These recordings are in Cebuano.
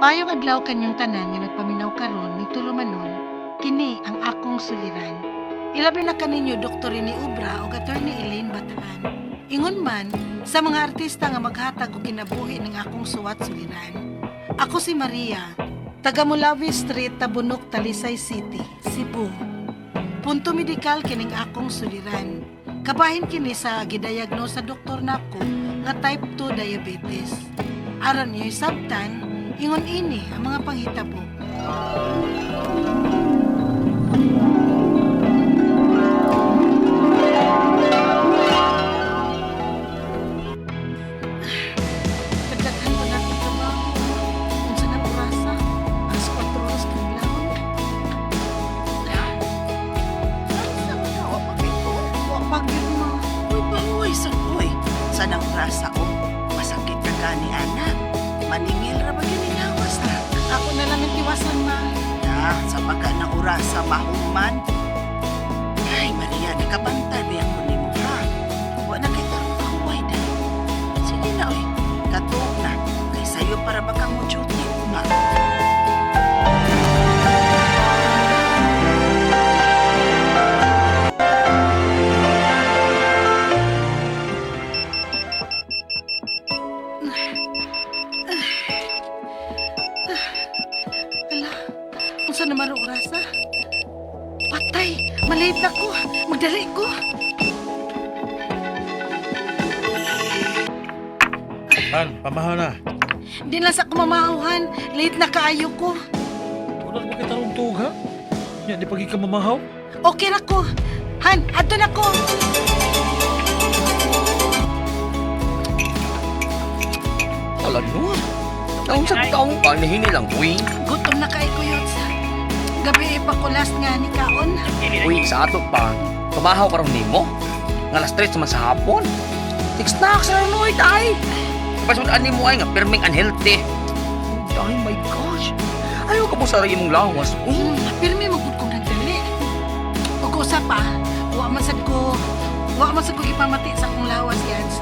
Maayong adlaw kanyong tanan nga nagpaminaw karon ni tulumanon, kini ang akong suliran. Ilabi na kaninyo Dr. Rene Ubra ug Attorney Elaine Bataan. Ingon man sa mga artista nga maghatag og kinabuhi ning akong suwat suliran. Ako si Maria, taga Mulawi Street, Tabunok, Talisay City, Cebu. Punto medikal kining akong suliran. Kabahin kini sa gidiagnose sa doktor nako nga type 2 diabetes. Aron niyo sabtan, ingon ini ang mga panghitabo. Kadaghan pa natin trabaho. Unsa na orasa? Alas 4 oras kang laon. Sa mga wapakito. Wa pa gyud, ma. Uy, pahuway sa uy. Sa nang rasa o, masakit ka gani, anak. Maningil ra ba ginilawas na? Ako na lang ang tiwasan, ma. Na, sa pagka na orasa mahuman. Ay, Maria, nakabantay ba ako nimo, ha? Wa na kay tarong pahuway dahil. Sige na, uy. Katuog na. Kay sayo para baka mo duty, ma. Ala, unsa naman ang orasa? Patay, malate na ko. Magdali ko. Han, pamahaw na. Di lang sa kumamahuhan. Late na kaayo ko. Wala ba kita rong tuog, ha? Nya, di pagi ka mamahaw? Okay ra ko. Han, adto na ko. Wala no. Naunsa taong pa nihini lang, uy. Gutom na kay ko yun. Gabi pa ko last nga ni kaon. Uy, sa ato pa. Tumahaw karon nimo. Nga alas 3 man sa hapon. Tik-snack sa noy tay. Kapag ani mo ay nga pirming unhealthy. Ay, my gosh. Ayaw ka po sa imong lawas. Uy, Pirmi mo gud kong nagdali. Ug usa pa, wa man sad ko gipamati sa akong lawas yads.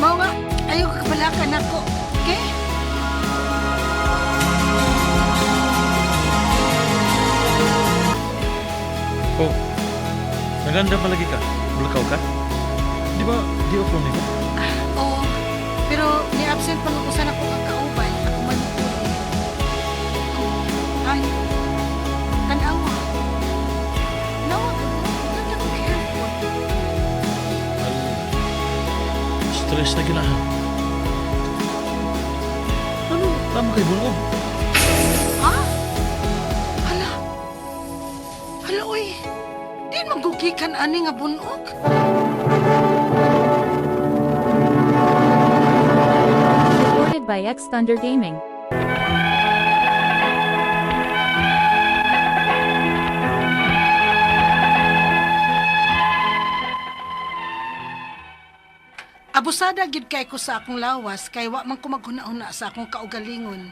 Mao nga ayaw ka kabalakan nako. Okay? Oh, naganda palagi ka. Bulakaw ka? Di ba, di off nimo? Oo. Pero ni-absent pa nga usa na ko ka kauban. Ako man mo. Ay, tanawa. Nawa ka ko. Ganda ko airport. Stress na ginahan. Ano, tama kay bunog? Ha? Hala. Hala, uy. Di magugikan ani nga bunog. Recorded by X Thunder Gaming. Abusada gid kay ko sa akong lawas kay wa man ko maghuna-huna sa akong kaugalingon.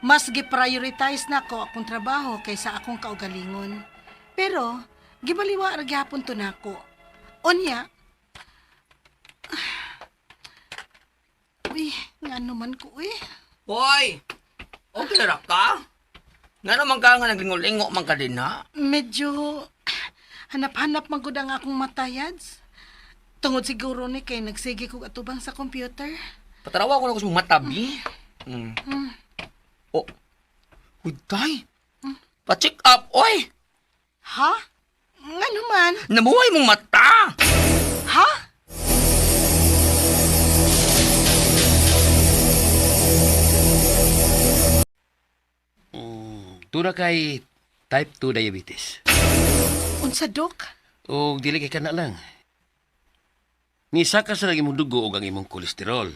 Mas gi-prioritize na ko akong trabaho kaysa akong kaugalingon. Pero gibaliwa ra gihapon to nako. Unya, uy, ngano man ko uy. Hoy! Okay na ra ka? Nga naman ka nga naglingo-lingo man ka din, ha? Medyo hanap-hanap man gud ang akong matayads. Tungod siguro ni kay nagsige kog atubang sa computer. Patarawa ko na ko sa mong matabi. Mm. Oh. Uy, tay. Pa-check up, oy! Ha? Ngano man? Nabuhay mong mata! Ha? Tuna kay type 2 diabetes. Unsa, Dok? O dili kay kana lang. Nisaka sa lang imong dugo og ang imong kolesterol.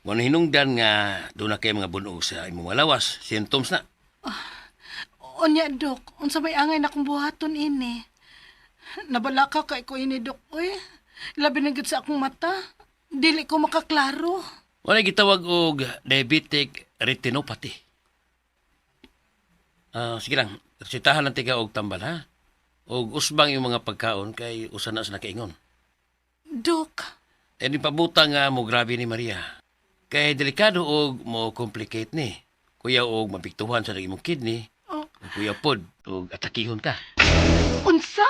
Mo na hinungdan nga doon na kay mga bunog sa imong malawas, symptoms na. Unya, Dok, unsa may angay na kong buhaton ini? Nabalaka kay ko ini, Dok. Uy, labi na gyud sa akong mata. Dili ko makaklaro. Wala gitawag og diabetic retinopathy. Ah, sige lang, resetahan lang tika og tambal ha. Og usbang yung mga pagkaon kay usa na sa nakaingon. Dok, Eh, ni pabuta nga mo grabe ni Maria. Kay delikado og mo complicate ni. Kuya og mapiktuhan sa imong kidney. Oh. Ug kuya pod og atakihon ka. Unsa?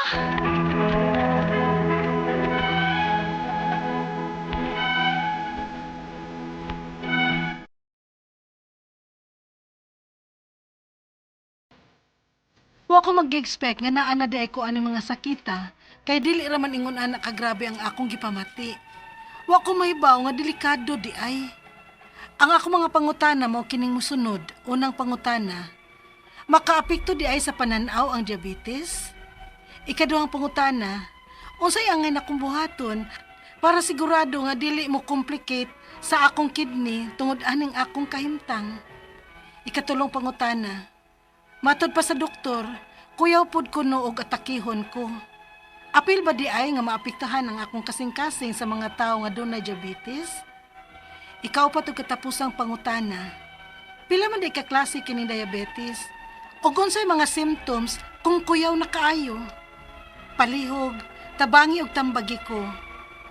Wa ko mag-expect nga naa na diay ko aning mga sakita kay dili ra man ingon ana kagrabe ang akong gipamati. Wa ko mahibaw nga delikado di ay. Ang ako mga pangutana mao kining mosunod. Unang pangutana, makaapekto di ay sa pananaw ang diabetes? Ikaduhang pangutana, unsay angay nakong buhaton para sigurado nga dili mo complicate sa akong kidney tungod aning akong kahimtang? Ikatulong pangutana, matod pa sa doktor, kuyaw pod ko no og atakihon ko. Apil ba di ay nga maapektuhan ang akong kasing-kasing sa mga tawo nga dunay diabetes? Ikaw pa to katapusang pangutana. Pila man di ka klase kining diabetes? Ug unsay mga symptoms kung kuyaw na kaayo? Palihog, tabangi og tambagi ko.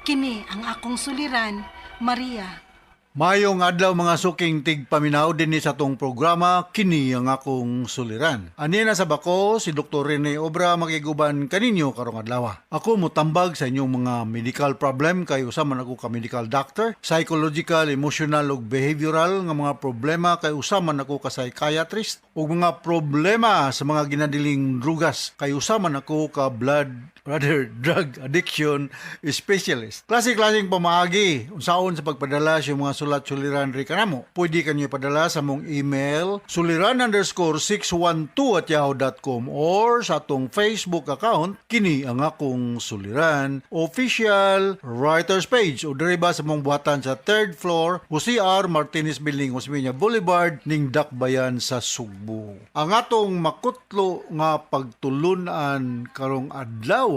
Kini ang akong suliran, Maria. Mayong adlaw mga suking tigpaminaw dinhi sa atong programa kini ang akong suliran. Ani na sa bako si Dr. Rene Obra makiguban kaninyo karong adlaw. Ako motambag sa inyong mga medical problem kay usa man ako ka medical doctor, psychological, emotional ug behavioral nga mga problema kay usa man ako ka psychiatrist ug mga problema sa mga ginadiling drugas kay usa man ako ka blood rather drug addiction specialist. Klase-klaseng pamaagi unsaon sa pagpadala sa mga sulat suliran ri kanamo. Pwede kanyo ipadala sa mong email suliran_612@yahoo.com or sa atong Facebook account kini ang akong suliran official writers page o diri ba sa mong buhatan sa third floor Jose R. Martinez Building, Osmeña Boulevard ning Dakbayan sa Sugbo. Ang atong makutlo nga pagtulunan karong adlaw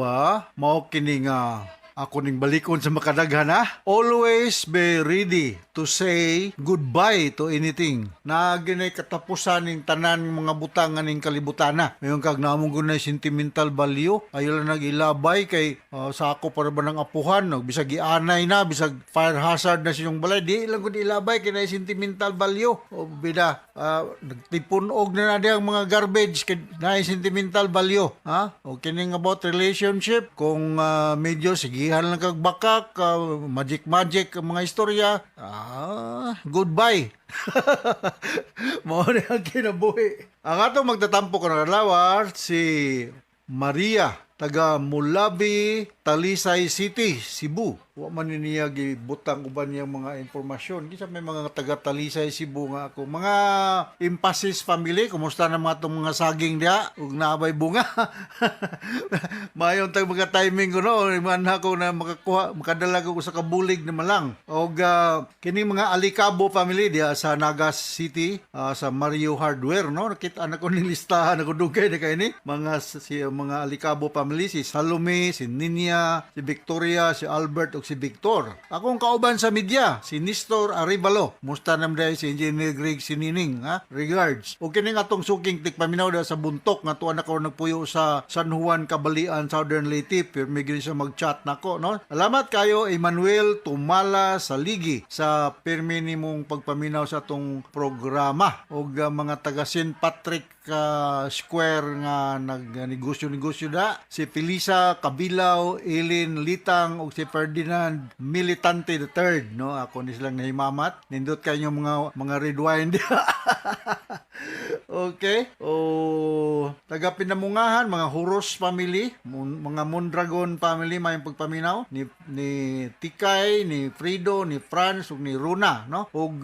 mao kini nga ako ning balikon sa makadaghan ha. Always be ready to say goodbye to anything. Na ginay katapusan ning tanan mga butang ning kalibutan na. Mayon kag namong gunay sentimental value. Ayo lang nagilabay kay sa ako para ba ng apuhan no? Bisag gianay na, bisag fire hazard na siyong balay, di lang gud ilabay kay naay sentimental value. O bida, nagtipon og na na ang mga garbage kay naay sentimental value, ha? O kining about relationship kung medyo sigihan lang kag bakak, magic magic ang mga istorya, goodbye. Mao na ang kinabuhi. Ang atong magtatampo karong adlaw si Maria taga Mulabi, Talisay City, Cebu. Wa man ni niya gibutang uban niyang mga impormasyon. Kinsa may mga taga Talisay, Cebu nga ako. Mga Impasis family, kumusta na mga itong mga saging diha? Ug naabay bunga. Mayon tag mga timing ko no, man ako na makakuha, makadala ko sa kabulig na malang. Og kini mga Alicabo family diha sa Nagas City, sa Mario Hardware no. Nakita na ko ning listahan ako dugay na kay ni mga si mga Alicabo family, si Salome, si Ninya, si Victoria, si Albert ug si Victor. Akong kauban sa media, si Nestor Arevalo. Musta nam dahil si Engineer Greg Sinining, ha? Regards. O kining atong suking tigpaminaw da sa buntok nga tuwa na ko nagpuyo sa San Juan Cabalian, Southern Leyte. Pirmi gyud siya mag-chat nako, no? Alamat kayo Emmanuel Tumala Saligi sa pirmi nimong pagpaminaw sa atong programa og mga taga St. Patrick Square nga nagnegosyo-negosyo da, si Felisa Kabilaw, Elin Litang ug si Ferdinand Militante the Third, no? Ako ni silang nahimamat. Nindot kayo mga red wine diha. Okay. O taga Pinamungahan, mga Huros family, mga Mondragon family may pagpaminaw ni Tikay, ni Frido, ni Franz ug ni Runa, no? Ug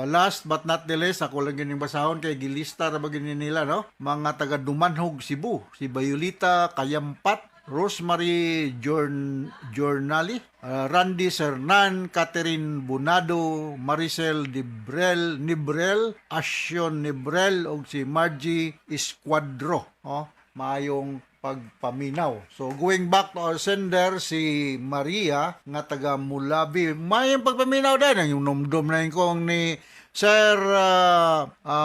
last but not the least, ako lang gining basahon kay gilista ra ba gini nila, no? Mga taga Dumanhog, Cebu, si Bayulita Kayampat, Rosemary Jornali, Randy Sernan, Catherine Bunado, Maricel Dibrel, Nibrel, Asyon Nibrel, ug si Margie Escuadro. Oh, maayong pagpaminaw. So going back to our sender, si Maria nga taga Mulabi. Maayong pagpaminaw din. Ang yung numdum na yun kong ni Sir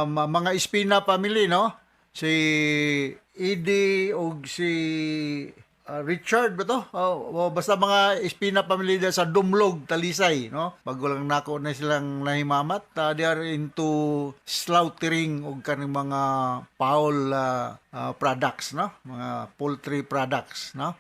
mga Espina family, no? Si Idi og si Richard ba to? Oh, basta mga Espina family diha sa Dumlog, Talisay, no? Bago lang nako na silang nahimamat. They are into slaughtering og kaning mga fowl products, no? Mga poultry products, no?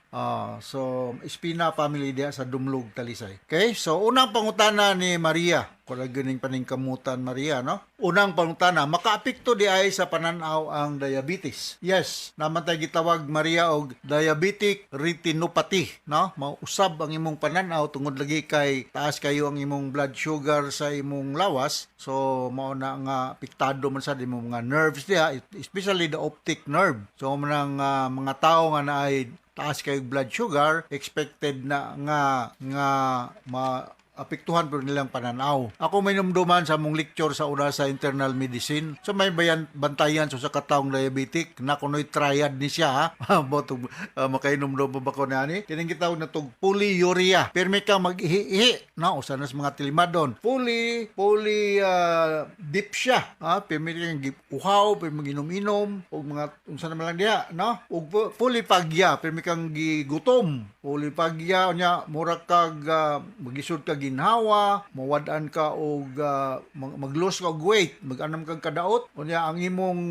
So Espina family diha sa Dumlog, Talisay. Okay? So unang pangutana ni Maria, kung ganing paningkamutan, Maria, no? Unang pangutana, makaapekto di ay sa pananaw ang diabetes? Yes, naa man tay gitawag, Maria, og diabetic retinopathy, no? Mausab ang imong pananaw tungod lagi kay taas kayo ang imong blood sugar sa imong lawas. So mao na nga apektado man sa imong mga nerves diha, especially the optic nerve. So manang mga tao nga naay taas kay blood sugar, expected na nga nga ma apektuhan po nilang pananaw. Ako may numduman sa among lecture sa una sa internal medicine. So may bayan, bantayan so sa katawong diabetic na kunoy triad ni siya, ha. Botog makainomdom pa ba ko nani? Kining gitawag na tog polyuria. Pirmi ka mag-ihi-ihi, no? Usa na sa mga tilimadon. Poly dipsia, ha? Pirmi kang uhaw, pirmi inom-inom og mga unsa naman lang diha, no? Og polyphagia, pirmi kang gigutom. Polyphagia nya mura kag magisud ka ginhawa, mawad-an ka og mag-lose ka og weight, mag-anam kag kadaot. Unya ang imong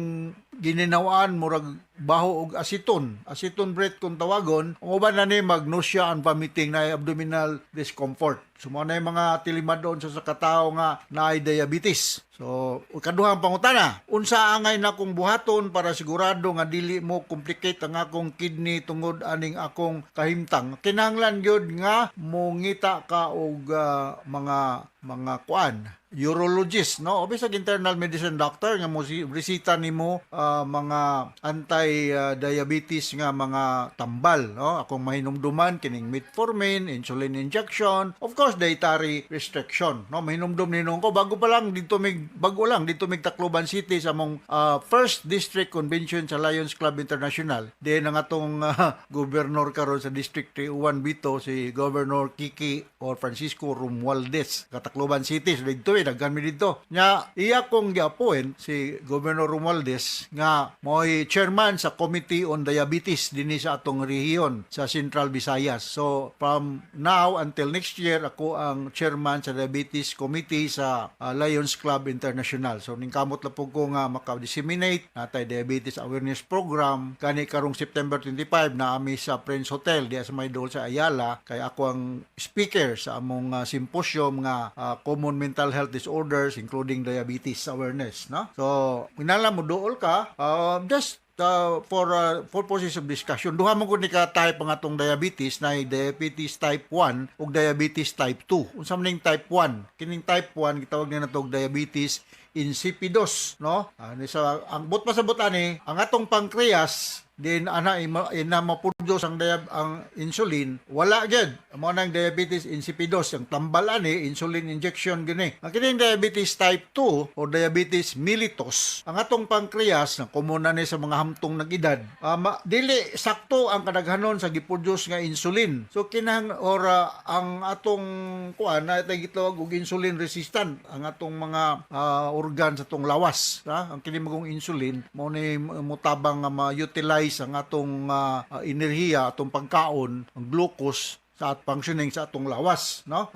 gininawaan murag baho og aceton, aceton breath kung tawagon. Ang uban na ni mag nausea and vomiting na abdominal discomfort. So mao na yung mga tilimadon sa katao nga naay diabetes. So kaduhang pangutana, unsa angay na akong buhaton para sigurado nga dili mo complicate ang akong kidney tungod aning akong kahimtang? Kinahanglan gyud nga mongita ka og mga kuan, urologist, no, o bisag internal medicine doctor nga mo resita nimo mga anti diabetes nga mga tambal, no? Akong mahinumduman kining metformin, insulin injection, of course dietary restriction, no? Mahinumdum ninong ko, bago pa lang dito mig bago lang dito mig Tacloban City sa among first district convention sa Lions Club International, din ang atong gobernador karon sa District 301 Bito, si Governor Kiki or Francisco Romualdez, ka Tacloban City. So didto daghan mi didto. Nya iya kong gi-appoint si Governor Romualdez nga mo'y chairman sa Committee on Diabetes dinhi sa atong rehiyon sa Central Visayas. So from now until next year, ako ang chairman sa Diabetes Committee sa Lions Club International. So ningkamot lang po ko nga maka-disseminate natay diabetes awareness program. Kani karong September 25 na ami sa Prince Hotel diya sa may dool sa Ayala, kay ako ang speaker sa among symposium nga common mental health disorders including diabetes awareness, no? So kinahanglan mo duol ka just for purposes of discussion. Duha man gud ni ka type ang atong diabetes, na diabetes type 1 ug diabetes type 2. Unsa man ning type 1? Kining type 1 gitawag ni nato og diabetes insipidus, no? Ani sa ang but pasabot ani, ang atong pancreas din ana ina ma-produce ang insulin, wala gyud. Mao nang diabetes insipidus. Ang tambal ani insulin injection gini. Ang kining diabetes type 2 o diabetes mellitus, ang atong pancreas na common na ni sa mga hamtong nag-edad, dili sakto ang kadaghanon sa gi-produce nga insulin. So kinahang or ang atong kuan na gitawag og insulin resistant ang atong mga organ sa atong lawas, ha? Ang kini magong insulin mao ni motabang nga ma-utilize ang atong enerhiya, atong pagkaon, ang glucose sa at functioning sa atong lawas, no?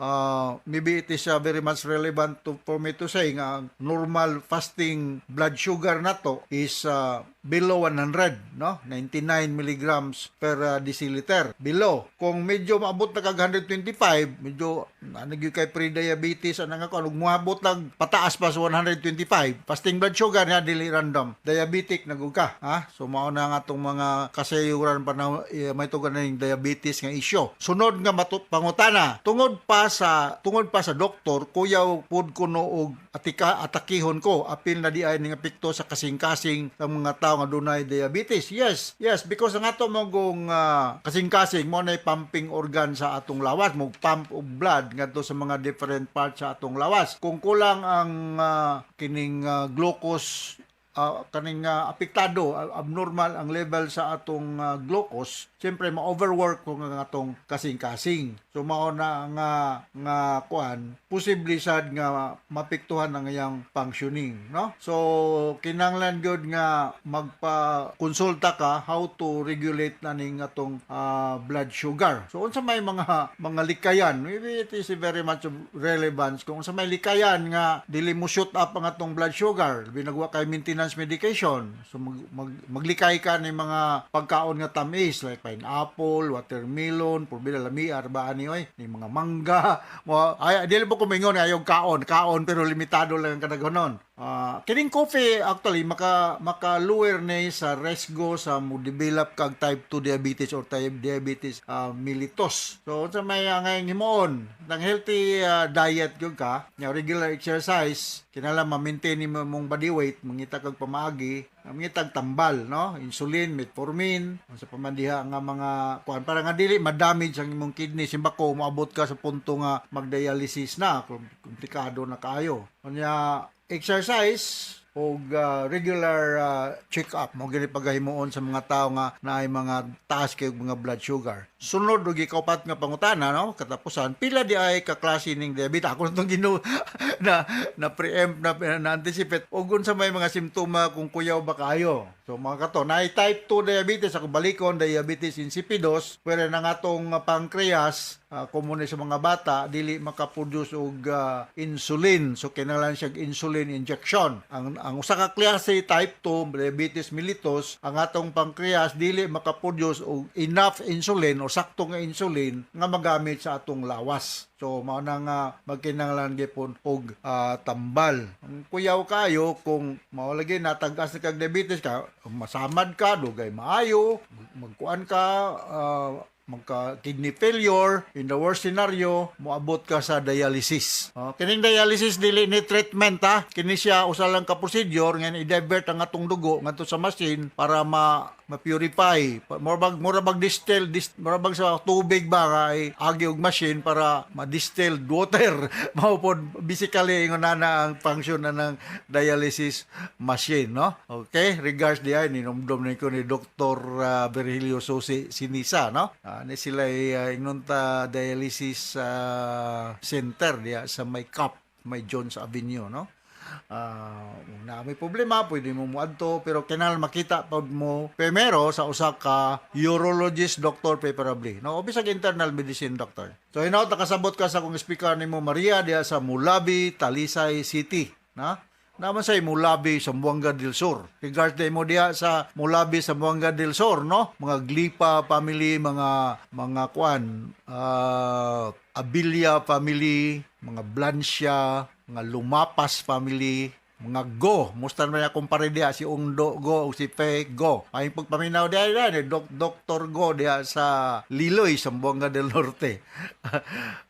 Maybe it is very much relevant to for me to say nga ang normal fasting blood sugar nato is below 100, no? 99 milligrams per deciliter, below. Kung medyo maabot na kag 125, medyo ano gyud kay pre-diabetes ana nga kung moabot nag pataas pa sa 125 fasting blood sugar nga dili random, diabetic na gud ka, ha? So mao na nga atong mga kasayuran pa na may tugan na yung diabetes nga issue. Sunod nga pangutana, tungod pa sa doktor, kuyaw pud kuno og atika atakihon ko, apil na di ay ning epekto sa kasing-kasing ng mga tao nga dunay diabetes? Yes, because ang ato mogong kasing-kasing mo na pumping organ sa atong lawas, mo pump og blood ngadto sa mga different parts sa atong lawas. Kung kulang ang kining glucose kaning apektado, abnormal ang level sa atong glucose, siyempre ma-overwork kung ang atong kasing-kasing. So mao na nga nga kuan, posible sad nga mapektuhan ang iyang functioning, no? So kinahanglan gyud nga magpa-konsulta ka how to regulate na ning atong blood sugar. So unsa may mga likayan, maybe it is very much of relevance kung unsa may likayan nga dili mo shoot up ang atong blood sugar, labi nagwa kay maintenance medication. So maglikay ka ni mga pagkaon nga tamis like pineapple, watermelon, pulbila lami arba ani oy, ni mga mangga. Mo ay dili mo kumingon ayaw kaon, kaon pero limitado lang ang kadaghanon. Kining coffee actually maka lower ni sa resgo sa mo develop kag type 2 diabetes or type diabetes mellitus. So unsa may ngayong himuon, nang healthy diet gyud ka, nya regular exercise, kinahanglan ma-maintain nimo imong body weight, mangita kag pamaagi, mangitag tambal, no? Insulin, metformin, unsa pa man diha nga mga kuan para nga dili ma-damage ang imong kidney simbako moabot ka sa punto nga magdialysis na, komplikado na kaayo. Unya exercise o regular check-up mo gini pagahimuon sa mga tao nga naay mga taas kay mga blood sugar. Sunod og ikaupat nga pangutana, no, katapusan, pila di ay ka klase ning diabetes? Ako na tong ginu na na preempt na, na anticipate og unsa may mga simptoma kung kuyaw ba kaayo. So mga kato, naay type 2 diabetes, ako balikon, diabetes insipidus, pero na nga tong pancreas, komune sa mga bata, dili makaproduce og insulin. So kinahanglan siya og insulin injection. Ang usa ka klase, type 2 diabetes mellitus, ang atong pancreas dili makaproduce og enough insulin o sakto nga insulin nga magamit sa atong lawas. So mao na nga magkinahanglan gyapon og tambal. Ang kuyaw kayo kung mao lagi natag-as na kag diabetes ka, masamad ka, dugay maayo, magkuan ka, magka kidney failure, in the worst scenario moabot ka sa dialysis. Oh, kining dialysis dili ni treatment ha. Kini siya usa lang ka procedure nga i-divert ang atong dugo ngadto sa machine para ma ma-purify. Mura bag distill, mura bag sa tubig ba nga ay agi og machine para ma-distilled water. Mao pod basically ingon na ang function na ng dialysis machine, no? Okay, regards di ay ninumdum ni ko ni Dr. Virgilio Susi Sinisa, no? Ni sila ay ingnon ta dialysis center diya sa may Cap, may Jones Avenue, no? Kung na may problema, pwede mo moadto, pero kinahanglan makita pag mo primero sa usa ka urologist doctor preferably, no, o bisag internal medicine doctor. So hinaut nakasabot ka sa akong speaker nimo, Maria, diha sa Mulabi, Talisay City, na naman sa Mulabi, Zamboanga del Sur. Regards day mo diha sa Mulabi, Zamboanga del Sur, no? Mga Glipa family, mga kuan, Abilia family, mga Blancia, mga Lumapas family, mga Go. Musta naman akong pare diha, si Ungdo Go o si Fe Go. Ay pagpaminaw diha diha ni Dr. Go diha sa Liloy, Zamboanga del Norte.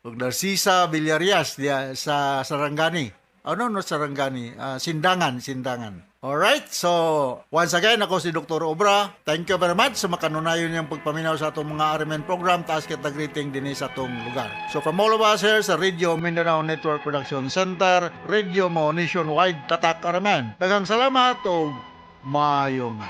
Ug Narcisa Villarias diha sa Sarangani. Ano no Sarangani? Sindangan, Sindangan. Alright, so once again, ako si Dr. Obra. Thank you very much sa makanunayon niyang pagpaminaw sa atong mga RMN program. Taas kita greeting din sa atong lugar. So from all of us here sa Radio Mindanao Network Production Center, Radio Mo Nationwide, Tatak RMN. Daghang salamat o maayong